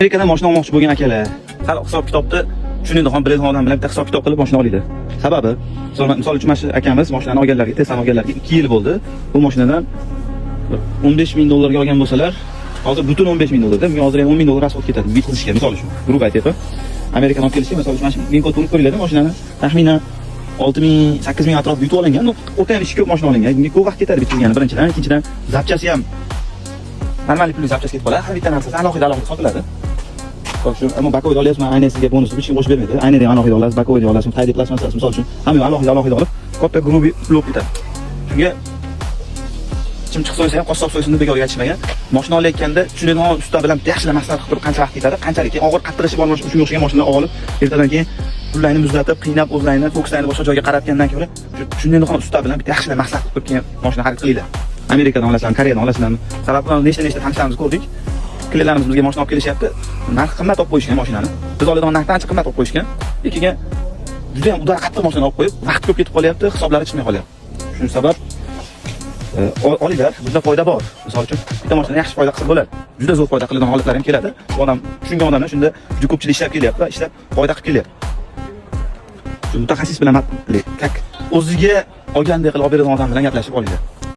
Amerikadan mashina olmoqchi bo'lgan akalar, sal hisob kitobni tushunadigan, biladigan odam bilan bitta hisob kitob qilib mashina olinglar. Sababi, misol uchun, mana shu akamiz mashinani olganlarga, Teslani olganlarga 2 yil bo'ldi. Bu mashinadan 15 ming dollarga olgan bo'lsalar, hozir butun 15 ming dollarda, bunga hozir ham 10 ming dollar расход ketadi bitkazishga, misol uchun. Грубо aytyapman. Amerikadan olib kelishga, misol uchun, mana shu VIN kod urib ko'ringlar, mashinani taxminan 6 ming, 8 ming atrofida yutib olingan. Но, o'ta ham ishi ko'p mashina olingan. Bunga ko'p vaqt ketadi bitkazgani birinchidan, ikkinchidan запчасть i ham нормальный pulli запчасть ketib qoladi. Har bitta narsasi alohida alohida sotiladi. Hop, shu ammo боковой olyapsizmi, aynasiga bonus hech kim qo'shib bermaydi. Aynada ham alohida olasiz, боковой olasiz, taydi plastmassasi, misol uchun, hamma alohida alohida olib, katta грубый pul bo'lib ketadi. Shunga chimchiq so'ysa ham qassob so'ysin deb bekorga aytishmagan. Mashina olayotganda tushunadigan usta bilan yaxshilab maslahat qilib turib, qancha vaqt ketadi, qanchalik keyin og'ir qattiq ishi bor, shunga o'xshagan mashinalar olib, ertadan keyin pullarni muzlatib, qiynab o'zlarini, fokuslarini boshqa joyga qaratgandan ko'ra, shu tushunadigan usta bilan bitta yaxshilab maslahat qilib turib keyin mashina xarid qilinglar. Amerikadan olasizlarmi, Koreyadan olasizlarmi? Sababi nechta nechta tanishlarimizni ko'rdik. Klientlarimiz bizga mashina olib kelishyapti. Narxi qimmat olib qo'yishgan mashinani. Biz oladigan narxdan ancha qimmat olib qo'yishgan. Lekin juda ham удар qattiq mashina olib qo'yib, vaqt ko'p ketib qolyapti, hisoblari chiqmay qolyapti. Shuning sabab olinglar, bunda foyda bor. Misol uchun, bitta mashinada yaxshi foyda qilsa bo'ladi. Juda zo'r foyda qiladigan holatlar ham keladi. Bu odam tushungan odamlar shunda juda ko'pchilik ishlab kelyapti va ishlab foyda qilib kelyapti. Shu mutaxassis bilan, как o'ziga olgandek qilib olib beradigan odam bilan gaplashib olinglar.